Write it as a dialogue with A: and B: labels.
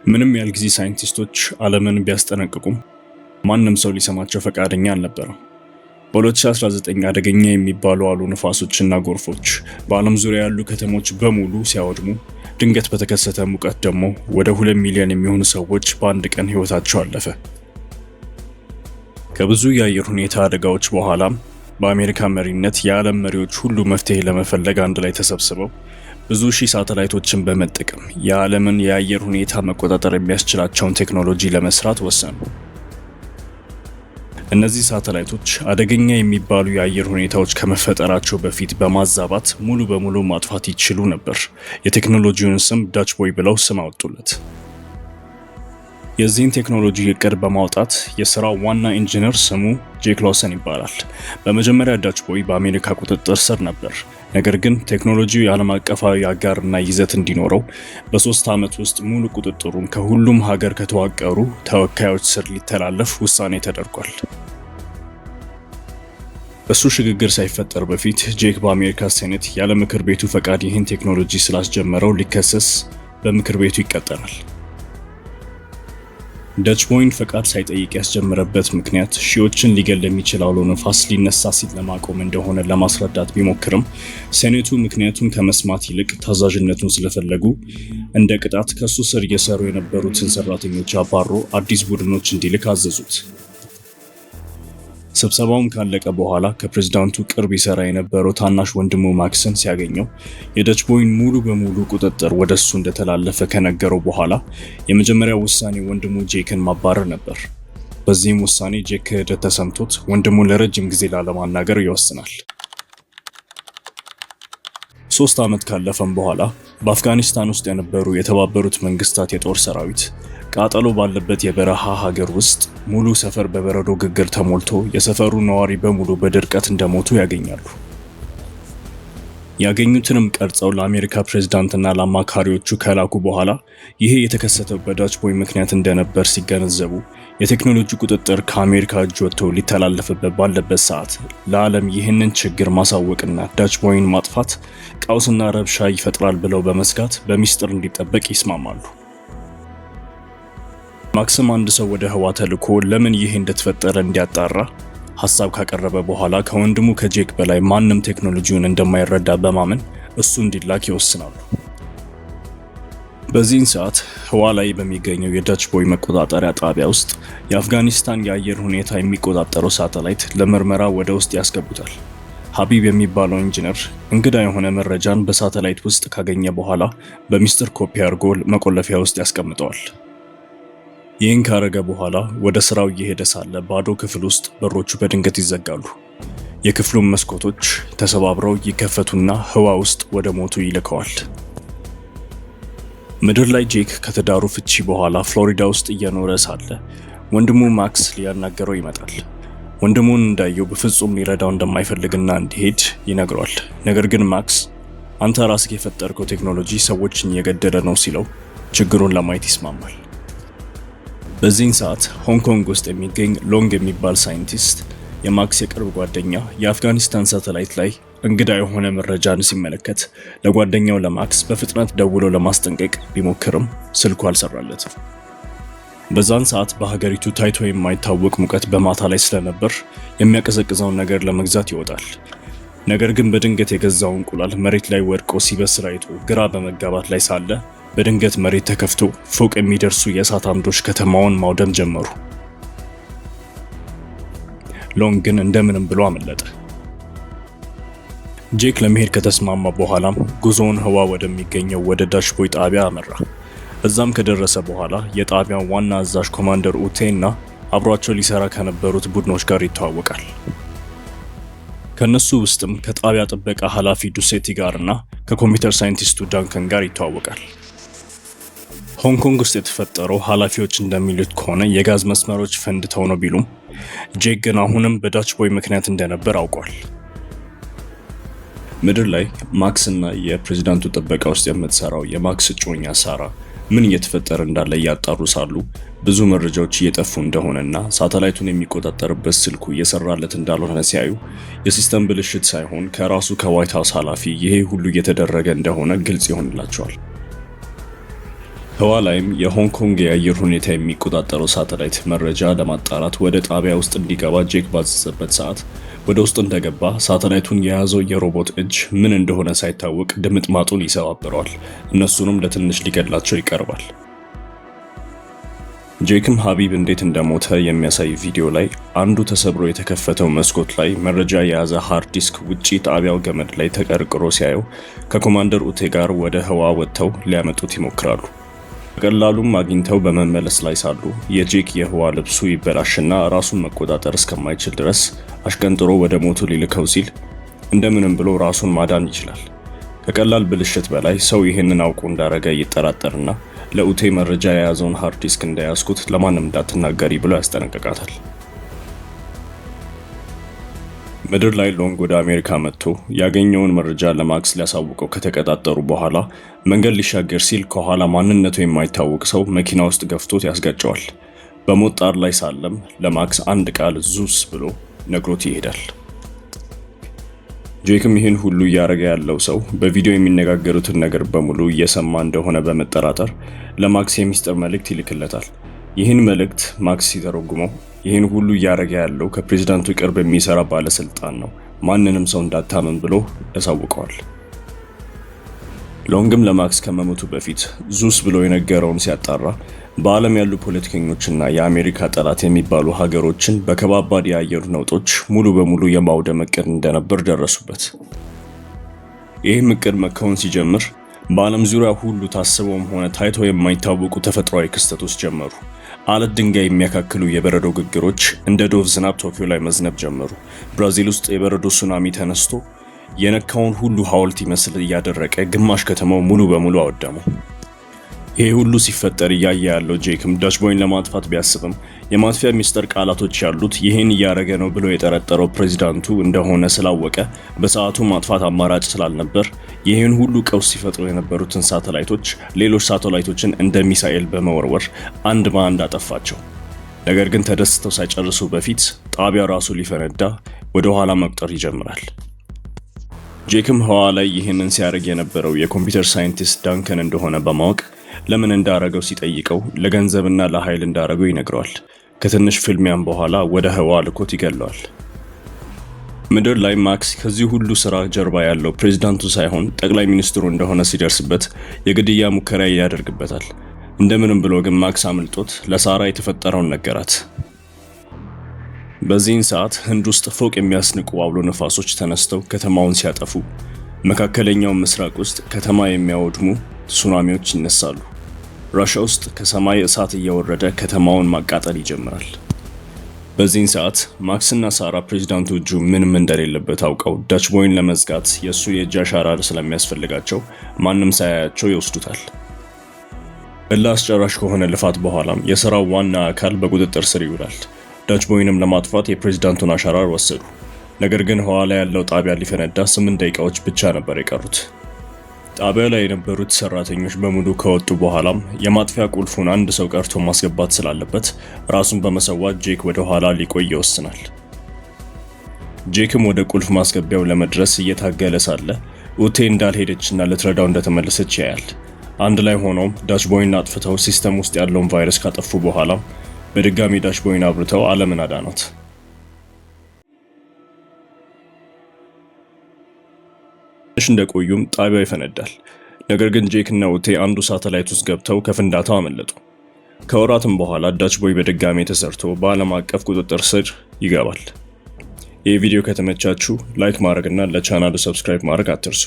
A: ምንም ያህል ጊዜ ሳይንቲስቶች ዓለምን ቢያስጠነቅቁም ማንም ሰው ሊሰማቸው ፈቃደኛ አልነበረም። በ2019 አደገኛ የሚባሉ አውሎ ነፋሶችና ጎርፎች በዓለም ዙሪያ ያሉ ከተሞች በሙሉ ሲያወድሙ፣ ድንገት በተከሰተ ሙቀት ደግሞ ወደ 2 ሚሊዮን የሚሆኑ ሰዎች በአንድ ቀን ሕይወታቸው አለፈ። ከብዙ የአየር ሁኔታ አደጋዎች በኋላም በአሜሪካ መሪነት የዓለም መሪዎች ሁሉ መፍትሄ ለመፈለግ አንድ ላይ ተሰብስበው ብዙ ሺህ ሳተላይቶችን በመጠቀም የዓለምን የአየር ሁኔታ መቆጣጠር የሚያስችላቸውን ቴክኖሎጂ ለመስራት ወሰኑ። እነዚህ ሳተላይቶች አደገኛ የሚባሉ የአየር ሁኔታዎች ከመፈጠራቸው በፊት በማዛባት ሙሉ በሙሉ ማጥፋት ይችሉ ነበር። የቴክኖሎጂውን ስም Dutch Boy ብለው ስም አወጡለት። የዚህን ቴክኖሎጂ እቅድ በማውጣት የስራው ዋና ኢንጂነር ስሙ ጄክ ሎሰን ይባላል። በመጀመሪያ Dutch Boy በአሜሪካ ቁጥጥር ስር ነበር። ነገር ግን ቴክኖሎጂው የዓለም አቀፋዊ አጋርና ይዘት እንዲኖረው በ3 ዓመት ውስጥ ሙሉ ቁጥጥሩን ከሁሉም ሀገር ከተዋቀሩ ተወካዮች ስር ሊተላለፍ ውሳኔ ተደርጓል። እሱ ሽግግር ሳይፈጠር በፊት ጄክ በአሜሪካ ሴኔት ያለ ምክር ቤቱ ፈቃድ ይህን ቴክኖሎጂ ስላስጀመረው ሊከሰስ በምክር ቤቱ ይቀጠራል። Dutch Boy ን ፈቃድ ሳይጠይቅ ያስጀመረበት ምክንያት ሺዎችን ሊገል የሚችል አውሎ ነፋስ ሊነሳ ሲል ለማቆም እንደሆነ ለማስረዳት ቢሞክርም፣ ሴኔቱ ምክንያቱን ከመስማት ይልቅ ታዛዥነቱን ስለፈለጉ እንደ ቅጣት ከሱ ስር እየሰሩ የነበሩትን ሰራተኞች አባሮ አዲስ ቡድኖች እንዲልክ አዘዙት። ስብሰባውም ካለቀ በኋላ ከፕሬዝዳንቱ ቅርብ ይሰራ የነበረው ታናሽ ወንድሙ ማክስን ሲያገኘው የ Dutch Boy ን ሙሉ በሙሉ ቁጥጥር ወደ እሱ እንደተላለፈ ከነገረው በኋላ የመጀመሪያው ውሳኔ ወንድሙ ጄክን ማባረር ነበር። በዚህም ውሳኔ ጄክ ክህደት ተሰምቶት ወንድሙን ለረጅም ጊዜ ላለማናገር ይወስናል። 3 ዓመት ካለፈም በኋላ በአፍጋኒስታን ውስጥ የነበሩ የተባበሩት መንግስታት የጦር ሰራዊት ቃጠሎ ባለበት የበረሃ ሀገር ውስጥ ሙሉ ሰፈር በበረዶ ግግር ተሞልቶ የሰፈሩ ነዋሪ በሙሉ በድርቀት እንደሞቱ ያገኛሉ። ያገኙትንም ቀርጸው ለአሜሪካ ፕሬዝዳንትና ለአማካሪዎቹ ከላኩ በኋላ ይሄ የተከሰተው በ Dutch Boy ምክንያት እንደነበር ሲገነዘቡ፣ የቴክኖሎጂ ቁጥጥር ከአሜሪካ እጅ ወጥቶ ሊተላለፍበት ባለበት ሰዓት ለዓለም ይህንን ችግር ማሳወቅና Dutch Boy ን ማጥፋት ቀውስና ረብሻ ይፈጥራል ብለው በመስጋት በሚስጥር እንዲጠበቅ ይስማማሉ። ማክስም አንድ ሰው ወደ ህዋ ተልኮ ለምን ይሄ እንደተፈጠረ እንዲያጣራ ሀሳብ ካቀረበ በኋላ ከወንድሙ ከጄክ በላይ ማንም ቴክኖሎጂውን እንደማይረዳ በማመን እሱ እንዲላክ ይወስናሉ። በዚህን ሰዓት ህዋ ላይ በሚገኘው የ Dutch Boy መቆጣጠሪያ ጣቢያ ውስጥ የአፍጋኒስታን የአየር ሁኔታ የሚቆጣጠረው ሳተላይት ለምርመራ ወደ ውስጥ ያስገቡታል። ሀቢብ የሚባለው ኢንጂነር እንግዳ የሆነ መረጃን በሳተላይት ውስጥ ካገኘ በኋላ በሚስጥር ኮፒ አድርጎ መቆለፊያ ውስጥ ያስቀምጠዋል። ይህን ካረገ በኋላ ወደ ስራው እየሄደ ሳለ ባዶ ክፍል ውስጥ በሮቹ በድንገት ይዘጋሉ። የክፍሉን መስኮቶች ተሰባብረው ይከፈቱና ህዋ ውስጥ ወደ ሞቱ ይልከዋል። ምድር ላይ ጄክ ከትዳሩ ፍቺ በኋላ ፍሎሪዳ ውስጥ እየኖረ ሳለ ወንድሙ ማክስ ሊያናገረው ይመጣል። ወንድሙን እንዳየው በፍጹም ሊረዳው እንደማይፈልግና እንዲሄድ ይነግረዋል። ነገር ግን ማክስ አንተ ራስህ የፈጠርከው ቴክኖሎጂ ሰዎችን እየገደለ ነው ሲለው ችግሩን ለማየት ይስማማል። በዚህን ሰዓት ሆንግ ኮንግ ውስጥ የሚገኝ ሎንግ የሚባል ሳይንቲስት፣ የማክስ የቅርብ ጓደኛ፣ የአፍጋኒስታን ሳተላይት ላይ እንግዳ የሆነ መረጃን ሲመለከት ለጓደኛው ለማክስ በፍጥነት ደውሎ ለማስጠንቀቅ ቢሞክርም ስልኩ አልሰራለትም። በዛን ሰዓት በሀገሪቱ ታይቶ የማይታወቅ ሙቀት በማታ ላይ ስለነበር የሚያቀዘቅዘውን ነገር ለመግዛት ይወጣል። ነገር ግን በድንገት የገዛው እንቁላል መሬት ላይ ወድቆ ሲበስል አይቶ ግራ በመጋባት ላይ ሳለ በድንገት መሬት ተከፍቶ ፎቅ የሚደርሱ የእሳት አምዶች ከተማውን ማውደም ጀመሩ። ሎንግ ግን እንደምንም ብሎ አመለጠ። ጄክ ለመሄድ ከተስማማ በኋላም ጉዞውን ህዋ ወደሚገኘው ወደ Dutch Boy ጣቢያ አመራ። እዛም ከደረሰ በኋላ የጣቢያው ዋና አዛዥ ኮማንደር ኡቴ እና አብሯቸው ሊሰራ ከነበሩት ቡድኖች ጋር ይተዋወቃል። ከነሱ ውስጥም ከጣቢያ ጥበቃ ኃላፊ ዱሴቲ ጋር እና ከኮምፒውተር ሳይንቲስቱ ዳንከን ጋር ይተዋወቃል። ሆንግ ኮንግ ውስጥ የተፈጠረው ኃላፊዎች እንደሚሉት ከሆነ የጋዝ መስመሮች ፈንድተው ነው ቢሉም፣ ጄክ ግን አሁንም በ Dutch Boy ምክንያት እንደነበር አውቋል። ምድር ላይ ማክስ እና የፕሬዚዳንቱ ጥበቃ ውስጥ የምትሰራው የማክስ እጮኛ ሳራ ምን እየተፈጠረ እንዳለ እያጣሩ ሳሉ ብዙ መረጃዎች እየጠፉ እንደሆነና ሳተላይቱን የሚቆጣጠርበት ስልኩ እየሰራለት እንዳልሆነ ሲያዩ የ system ብልሽት ሳይሆን ከራሱ ከዋይት ሃውስ ኃላፊ ይሄ ሁሉ እየተደረገ እንደሆነ ግልጽ ይሆንላቸዋል። ህዋ ላይም የሆንግ ኮንግ የአየር ሁኔታ የሚቆጣጠረው ሳተላይት መረጃ ለማጣራት ወደ ጣቢያ ውስጥ እንዲገባ ጄክ ባዘዘበት ሰዓት ወደ ውስጥ እንደገባ ሳተላይቱን የያዘው የሮቦት እጅ ምን እንደሆነ ሳይታወቅ ድምጥማጡን ይሰባብረዋል። እነሱንም ለትንሽ ሊገድላቸው ይቀርባል። ጄክም ሀቢብ እንዴት እንደሞተ የሚያሳይ ቪዲዮ ላይ አንዱ ተሰብሮ የተከፈተው መስኮት ላይ መረጃ የያዘ hard disk ውጪ ጣቢያው ገመድ ላይ ተቀርቅሮ ሲያየው ከኮማንደር ኡቴ ጋር ወደ ህዋ ወጥተው ሊያመጡት ይሞክራሉ። በቀላሉም አግኝተው በመመለስ ላይ ሳሉ የጄክ የህዋ ልብሱ ይበላሽና ራሱን መቆጣጠር እስከማይችል ድረስ አሽቀንጥሮ ወደ ሞቱ ሊልከው ሲል እንደምንም ብሎ ራሱን ማዳን ይችላል። ከቀላል ብልሽት በላይ ሰው ይህንን አውቆ እንዳረገ ይጠራጠርና ለኡቴ መረጃ የያዘውን hard disk እንደያዝኩት ለማንም እንዳትናገሪ ብሎ ያስጠነቅቃታል። ምድር ላይ ሎንግ ወደ አሜሪካ መጥቶ ያገኘውን መረጃ ለማክስ ሊያሳውቀው ከተቀጣጠሩ በኋላ መንገድ ሊሻገር ሲል ከኋላ ማንነቱ የማይታወቅ ሰው መኪና ውስጥ ገፍቶት ያስጋጨዋል። በሞት ጣር ላይ ሳለም ለማክስ አንድ ቃል ዙስ ብሎ ነግሮት ይሄዳል። ጄክም ይህን ሁሉ እያደረገ ያለው ሰው በቪዲዮ የሚነጋገሩትን ነገር በሙሉ እየሰማ እንደሆነ በመጠራጠር ለማክስ የሚስጥር መልእክት ይልክለታል። ይህን መልእክት ማክስ ሲተረጉመው ይህን ሁሉ እያደረገ ያለው ከፕሬዝዳንቱ ቅርብ የሚሰራ ባለስልጣን ነው፣ ማንንም ሰው እንዳታምን ብሎ ያሳውቀዋል። ሎንግም ለማክስ ከመሞቱ በፊት ዙስ ብሎ የነገረውን ሲያጣራ በዓለም ያሉ ፖለቲከኞችና የአሜሪካ ጠላት የሚባሉ ሀገሮችን በከባባድ የአየር ነውጦች ሙሉ በሙሉ የማውደም እቅድ እንደነበር ደረሱበት። ይህም እቅድ መከወን ሲጀምር በዓለም ዙሪያ ሁሉ ታስበውም ሆነ ታይተው የማይታወቁ ተፈጥሯዊ ክስተቶች ጀመሩ። አለት ድንጋይ የሚያካክሉ የበረዶ ግግሮች እንደ ዶፍ ዝናብ ቶኪዮ ላይ መዝነብ ጀመሩ። ብራዚል ውስጥ የበረዶ ሱናሚ ተነስቶ የነካውን ሁሉ ሐውልት ይመስል እያደረቀ ግማሽ ከተማው ሙሉ በሙሉ አወደመው። ይሄ ሁሉ ሲፈጠር እያየ ያለው ጄክም ዳች ቦይን ለማጥፋት ቢያስብም የማጥፊያ ሚስጥር ቃላቶች ያሉት ይህን እያደረገ ነው ብሎ የጠረጠረው ፕሬዚዳንቱ እንደሆነ ስላወቀ በሰዓቱ ማጥፋት አማራጭ ስላልነበር ይህን ሁሉ ቀውስ ሲፈጥሩ የነበሩትን ሳተላይቶች ሌሎች ሳተላይቶችን እንደ ሚሳኤል በመወርወር አንድ በአንድ አጠፋቸው። ነገር ግን ተደስተው ሳይጨርሱ በፊት ጣቢያው ራሱ ሊፈነዳ ወደ ኋላ መቁጠር ይጀምራል። ጄክም ህዋ ላይ ይህንን ሲያደርግ የነበረው የኮምፒውተር ሳይንቲስት ዳንከን እንደሆነ በማወቅ ለምን እንዳረገው ሲጠይቀው ለገንዘብና ለኃይል እንዳረገው ይነግረዋል። ከትንሽ ፍልሚያም በኋላ ወደ ህዋ ልኮት ይገለዋል። ምድር ላይ ማክስ ከዚህ ሁሉ ስራ ጀርባ ያለው ፕሬዝዳንቱ ሳይሆን ጠቅላይ ሚኒስትሩ እንደሆነ ሲደርስበት የግድያ ሙከራ ያደርግበታል። እንደምንም ብሎ ግን ማክስ አምልጦት ለሳራ የተፈጠረውን ነገራት። በዚህን ሰዓት ህንድ ውስጥ ፎቅ የሚያስንቁ አውሎ ነፋሶች ተነስተው ከተማውን ሲያጠፉ፣ መካከለኛው ምስራቅ ውስጥ ከተማ የሚያወድሙ ሱናሚዎች ይነሳሉ። ራሻ ውስጥ ከሰማይ እሳት እየወረደ ከተማውን ማቃጠል ይጀምራል። በዚህን ሰዓት ማክስና ሳራ ፕሬዚዳንቱ እጁ ምንም እንደሌለበት አውቀው ዳች ቦይን ለመዝጋት የእሱ የእጅ አሻራ ስለሚያስፈልጋቸው ማንም ሳያያቸው ይወስዱታል። እልህ አስጨራሽ ከሆነ ልፋት በኋላም የስራው ዋና አካል በቁጥጥር ስር ይውላል። ዳች ቦይንም ለማጥፋት የፕሬዚዳንቱን አሻራ ወሰዱ። ነገር ግን ህዋ ላይ ያለው ጣቢያ ሊፈነዳ 8 ደቂቃዎች ብቻ ነበር የቀሩት። ጣቢያው ላይ የነበሩት ሰራተኞች በሙሉ ከወጡ በኋላም የማጥፊያ ቁልፉን አንድ ሰው ቀርቶ ማስገባት ስላለበት ራሱን በመሰዋት ጄክ ወደ ኋላ ሊቆይ ይወስናል። ጄክም ወደ ቁልፍ ማስገቢያው ለመድረስ እየታገለ ሳለ ኡቴ እንዳልሄደችና ልትረዳው እንደተመለሰች ያያል። አንድ ላይ ሆነውም ዳች ቦይን አጥፍተው system ውስጥ ያለውን ቫይረስ ካጠፉ በኋላ በድጋሚ ዳች ቦይን አብርተው ዓለምን አዳኗት። ትንሽ እንደቆዩም ጣቢያው ይፈነዳል። ነገር ግን ጄክ እና ኡቴ አንዱ ሳተላይት ውስጥ ገብተው ከፍንዳታው አመለጡ። ከወራትም በኋላ ዳች ቦይ በድጋሚ ተሰርቶ በዓለም አቀፍ ቁጥጥር ስር ይገባል። ይህ ቪዲዮ ከተመቻችሁ like ማድረግ እና ለቻናሉ subscribe ማድረግ አትርሱ።